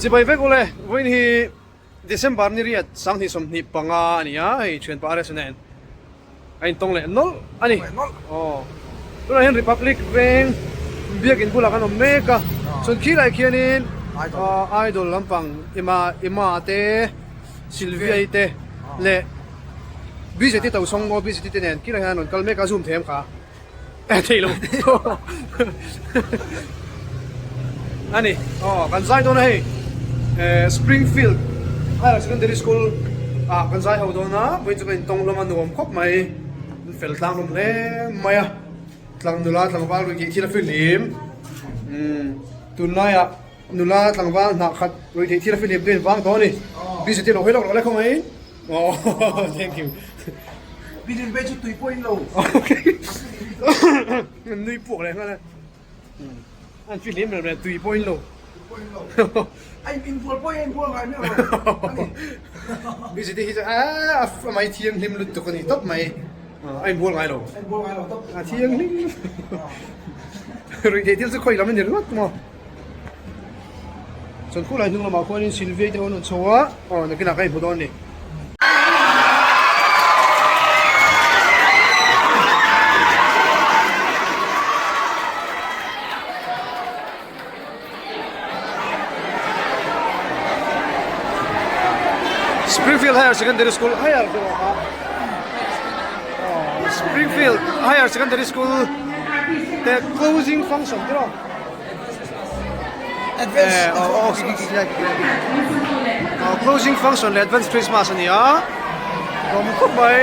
Chibai vek ule, vawiin hi December ni riat 2025 a ni a, hei thianpa RS nen a intawng leh nawlh a ni. Aw, tunah hian Republic veng biakin bulah kan awm mek a, chuan khilai khianin Idol lampang Ima Ima te Sylvia-i te leh BJT Tochhawng aw BJT te nen khilai hian an rawn kal mek a, zoom thei em kha? Thei lo a ni aw kan zai dawn a hei Springfield Higher Secondary School ah kan zai ho dawn a vawiin chu kan intawng hlawm a nuam khawp mai an fel tlang hlawm hle mai a tlang nula tlangval ruih theih thil a fihlim umm tunlaiah nula tlangval hnah khat ruih theih thil a fihlim te in vang tawh a ni busy te lo hawi lawk rawh le khawngaih in. Oh, thank you. Bidin pe chu tui pawh in lo. Nui puak leh nghal a. An fi hlim rem rem tui pawh in lo. Tui pawh in lo. Ai in bual pawh in bual ngai miah lo. Ani. Busy te hi chu a a mai thiang hlim lutuk a ni tawp mai. A in bual ngai lo. A in bual ngai lo tawp. A thiang hlim. Ruih theih thil chu khawi lam a ni ringawt maw. Chuan khulai hnung lamah khuanin Sylvia te ho an rawn chho a, aw nakinah ka inhmu dawn a ni. Springfield Higher Secondary School Higher Springfield Higher Secondary School te closing function te rawh. Closing function leh advance Christmas a ni a, lawm khawp mai.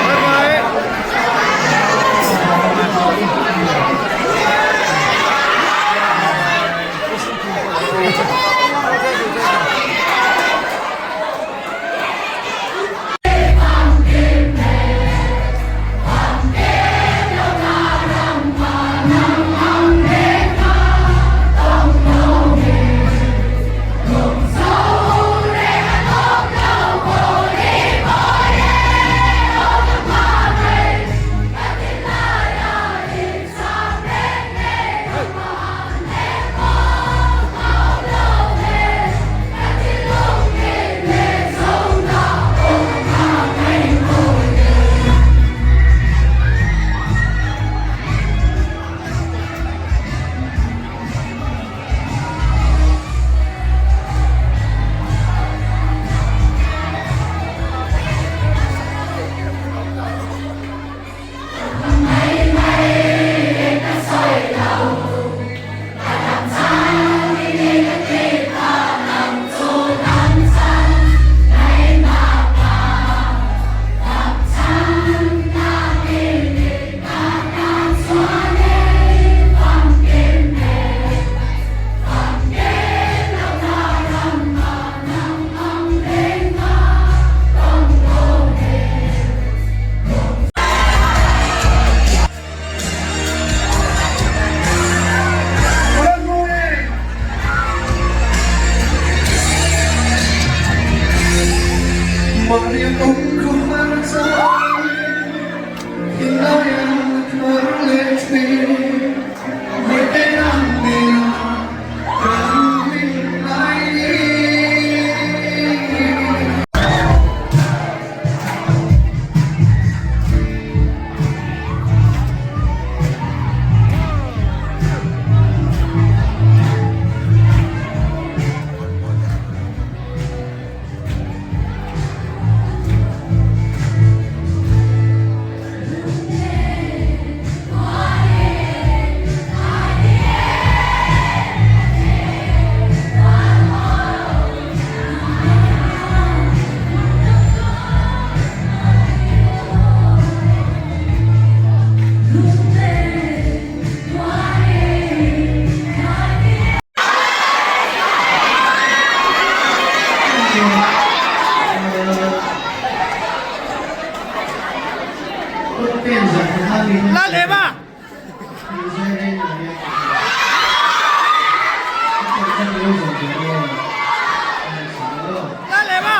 Bye bye. Lalema! Lalema!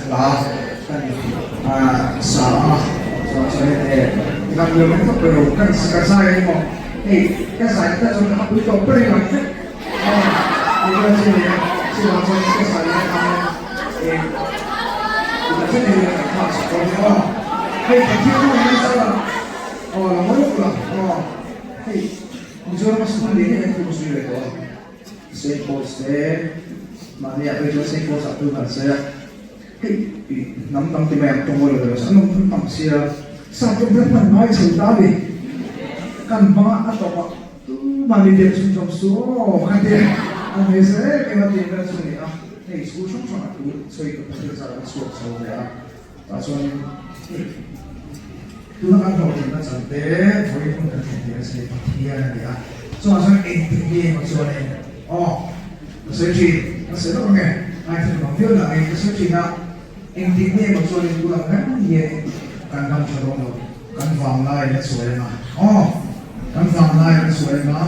hla kan sa a, chuan chuan e kan lo eng vak lo kan ka zai a ni maw hei ka zai te chuan ka hapui tawh ber in lang vek a ni chuan chi ni a chuvang chuan ka zai lai khan e ila vek in ka thlak chak dawn nia aw hei Pathian chu a nasa la aw la mawi vak la aw hei Mizoram a school leh em em chu ka sawi ve tawh a. Saint Paul's te mahni ah phei chuan Saint Paul's ah thu kan sawi a, hei hnam dang ti mai ang tawng lo an awm tam tam sia, sap rawng hian hman ngai chho ta a ni, kan hmang a a tawp ah tumah mi biak chhun zawm su aw ka ti a, a hmeichhe em em a tih vel chu a ni a, hei school hrang hrang ah thu sawi ka Pathian zar ah ka chhuak chho ve a, tah chuan hei tuna kan hlawhtlinna chan te vawi hun kan thlen tir a chhei Pathian a ni a, chuvang chuan engtik nge maw chuan in aw ka sawi thin, ka sawi lawk ange ngaithla bang viau dah angin ka sawi thin a, engtik nge maw chuan in tuna reng hian in kan dam tha dawn lo, kan vanglai la chhuai anga aw kan vanglai la chhuai anga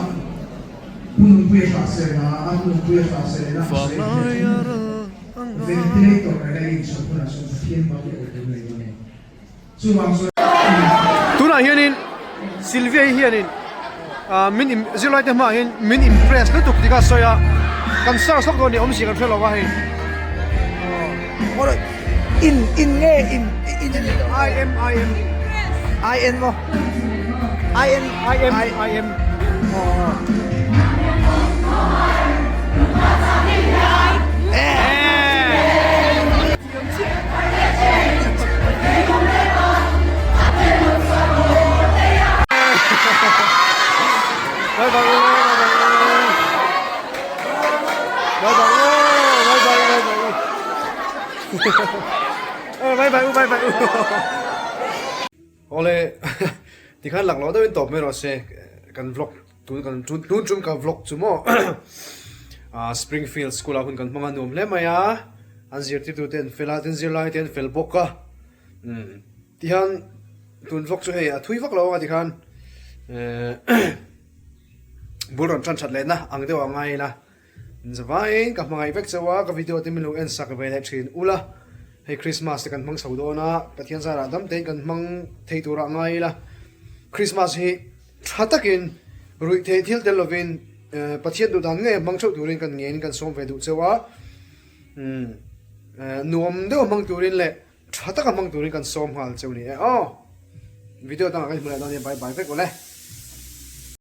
Pu Nunpuia hlah sena a Pu Nunpuia hlah sena a sawi hriat thin a ni. Ventilator nena i inchhawp hunah chuan Pathian bak hi a awm nei lo a ni. Chuvang chuan. Tunah hianin Sylvia hi hianin min zirlai te hmaah hian min impress lutuk tih kha a sawi a, kan search lawk dawn nia awmzia kan hre lo a hei. In in nge in in I M I M I N maw I N I M I M Awle tikhan laklawh deuhin tawp mai rawh se kan vlog tun kan tun tum ka vlog chu maw ah Springfield school ah hun kan hmang a nuam hle mai a an zirtirtu te an fel a tin zirlai te an fel bawk a umm tihian tun vlog chu hei a thui vak lo ang a tikhan eh bul rawn tan that leh na ang deuh a ngai ila. Zavaiin ka hmangaih vek chauh a, ka video te min lo en sak ve leh thin ula, hei Christmas te kan hmang chho dawn a, Pathian zarah dam tein kan hmang thei turah ngai ila, Christmas hi tha takin ruih theih thil tel lovin Pathian duh dan ngei a hmang theuh turin kan ngein kan sawm ve duh chauh a, nuam deuh a hmang turin leh tha taka hmang turin kan sawm nghal chauh ni e aw. Video dangah kan hmu leh dawn nia bye bye vek ule.